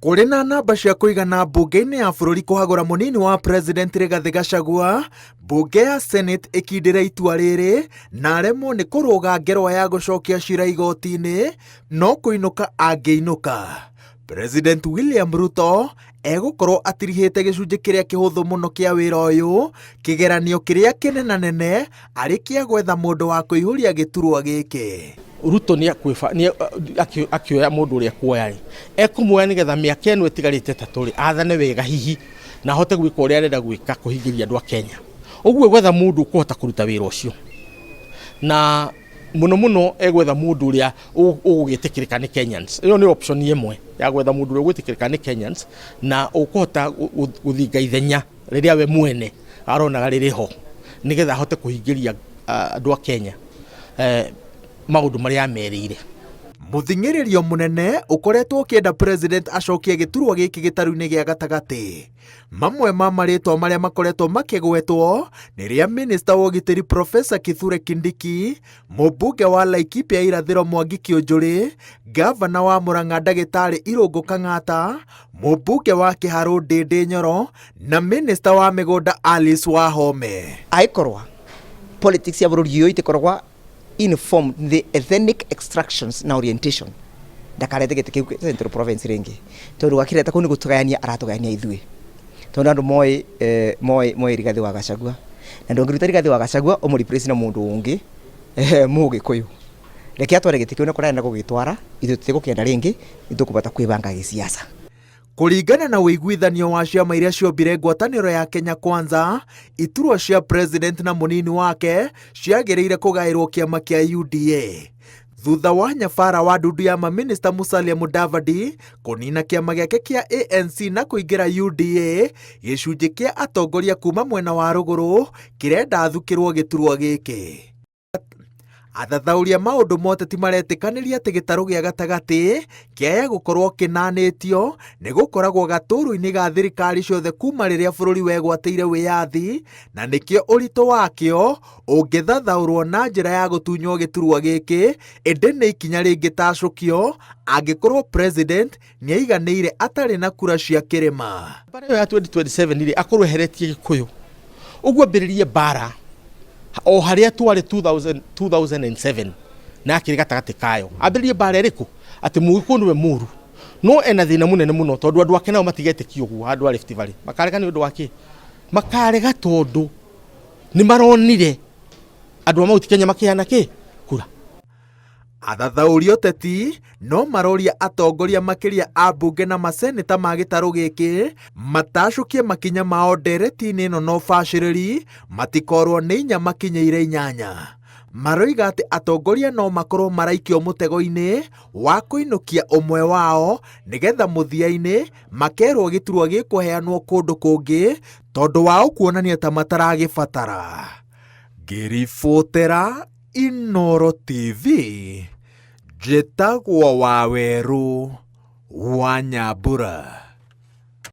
Kũrĩ na namba cia kũigana mbunge-inĩ ya bũrũri kũhagũra mũnini wa President Rigathĩ Gachagua, mbunge ya Senate ĩkindĩre itua rĩrĩ na aremwo nĩ kũrũga ngerwa ya gũcokia cira igoti-inĩ no kũinũka angĩinũka. President William Ruto egũkorwo atirihĩte gĩcunjĩ kĩrĩa kĩhũthũ mũno kĩa wĩra ũyũ, kĩgeranio kĩrĩa kĩnenanene arĩ kĩa gwetha mũndũ wa kũihũria gĩturwa gĩkĩ. Ruto nĩ akĩoya mũndũ ũrĩa ekuoya rĩ, ekũmuoya nĩgetha mĩaka ĩno ĩtigarĩte ĩtatũ rĩ, athane wega hihi na ahote gwĩka ũrĩa arenda gwĩka kũhingĩria andũ a Kenya. Ũguo egwetha mũndũ ũkũhota kũruta wĩra ũcio na mũno mũno egwetha mũndũ ũrĩa ũgũgĩtĩkĩrĩka nĩ Kenyans. Ĩyo nĩ option ĩmwe ya gwetha mũndũ ũrĩa ũgwĩtĩkĩrĩka nĩ Kenyans na ũkũhota gũthinga ithenya rĩrĩa we mwene aronaga rĩrĩ ho nĩgetha ahote kũhingĩria andũ a Kenya maũndũ marĩa amerĩire. Mũthing'ĩrĩrio mũnene ũkoretwo ũkĩenda President acokie gĩturwa gĩkĩ gĩtarũ-inĩ gĩa gatagatĩ. Mamwe ma marĩtwa marĩa makoretwo makĩgwetwo nĩ rĩa minista wa ũgitĩri Professor Kithure Kindiki, mũmbunge wa Laikipia Irathĩro Mwangi Kĩũnjũrĩ, ngavana wa Murang'a Ndagĩtarĩ Irũngũ Kang'ata, mũmbunge wa Kĩharũ Ndĩndĩ Nyoro na minista wa mĩgũnda Alice Wahome. Angĩkorwa politics ya bũrũri ũyũ itikoragwa informed the ethnic extractions na orientation, ndakarete gĩtĩ kĩu Central Province rĩngĩ, tondũ akĩreta kũu nĩ gũtũgayania aratũgayania ithuĩ, tondũ andũ moĩ moĩ moĩ Rigathĩ wa Gachagua, na ndũngĩruta Rigathĩ wa Gachagua ũmũ replace na mũndũ ũngĩ mũgĩkũyũ. Reke atware gĩtĩ kĩu na kũrĩa arenda gũgĩtwara, ithuĩ tũtigũkĩenda rĩngĩ, nĩtũkũbata kwĩbanga gĩsiasa. Kũringana na ũiguithanio wa ciama iria ciombire ngwatanĩro ya Kenya Kwanza, iturwa cia President na mũnini wake ciagĩrĩire kũgaĩrwo kĩama kĩa UDA. Thutha wa nyabara wa ndundu ya maminista Musalia Mudavadi kũnina kĩama gĩake kĩa ANC na kũingĩra UDA, gĩcunjĩ kĩa atongoria kuma mwena wa rũgũrũ kĩrenda athukĩrwo gĩturwa gĩkĩ. Athathaũri a maũndũ ma ũteti maretĩkanĩria atĩ gĩtarũ gĩa gatagatĩ kĩaya gũkorwo kĩnanĩtio nĩ gũkoragwo gatũrũ-inĩ ga thirikari ciothe kuma rĩrĩa bũrũri wegwatĩire wĩyathi, na nĩkĩo ũritũ wakĩo ũngĩthathaũrwo na njĩra ya gũtunywo gĩturwa gĩkĩ, ĩndĩ nĩ ikinya rĩngĩtacũkio angĩkorwo President nĩaiganĩire atarĩ na kura cia kĩrĩma. Mbara ĩyo ya 2027 rĩ, akorwo eheretie Gĩkũyũ ũguo ambĩrĩrie mbara o harĩa twarĩ 2000, 2007 na akĩrĩ gatagatĩ kayo, ambĩrĩrie mbara ĩrĩkũ atĩ Mũgĩkũyũ nĩwe mũru, no ena thĩna mũnene mũno tondũ andũ ake nao matigetĩkia ũguo. Handũ a Rift Valley makarega nĩ ũndũ wa kĩ? Makarega tondũ nĩ maronire andũ a Mount Kenya makĩheana kĩ kura. Athathaũri ũteti no maroria atongoria makĩria a mbunge na maseneta ma gĩtarũ gĩkĩ matacũkie makinya mao ndereti-inĩ ĩno na ũbacĩrĩri matikorwo nĩ inya makinyĩire inyanya. Maroiga atĩ atongoria no makorwo maraikio mũtego-inĩ wa kũinũkia ũmwe wao nĩgetha mũthia-inĩ makerwo gĩturwa gĩkũheanwo kũndũ kũngĩ tondũ wao kuonania ta mataragĩbatara. Ngĩribotera Inooro TV, njĩtagwo Wawerũ wa Nyambura.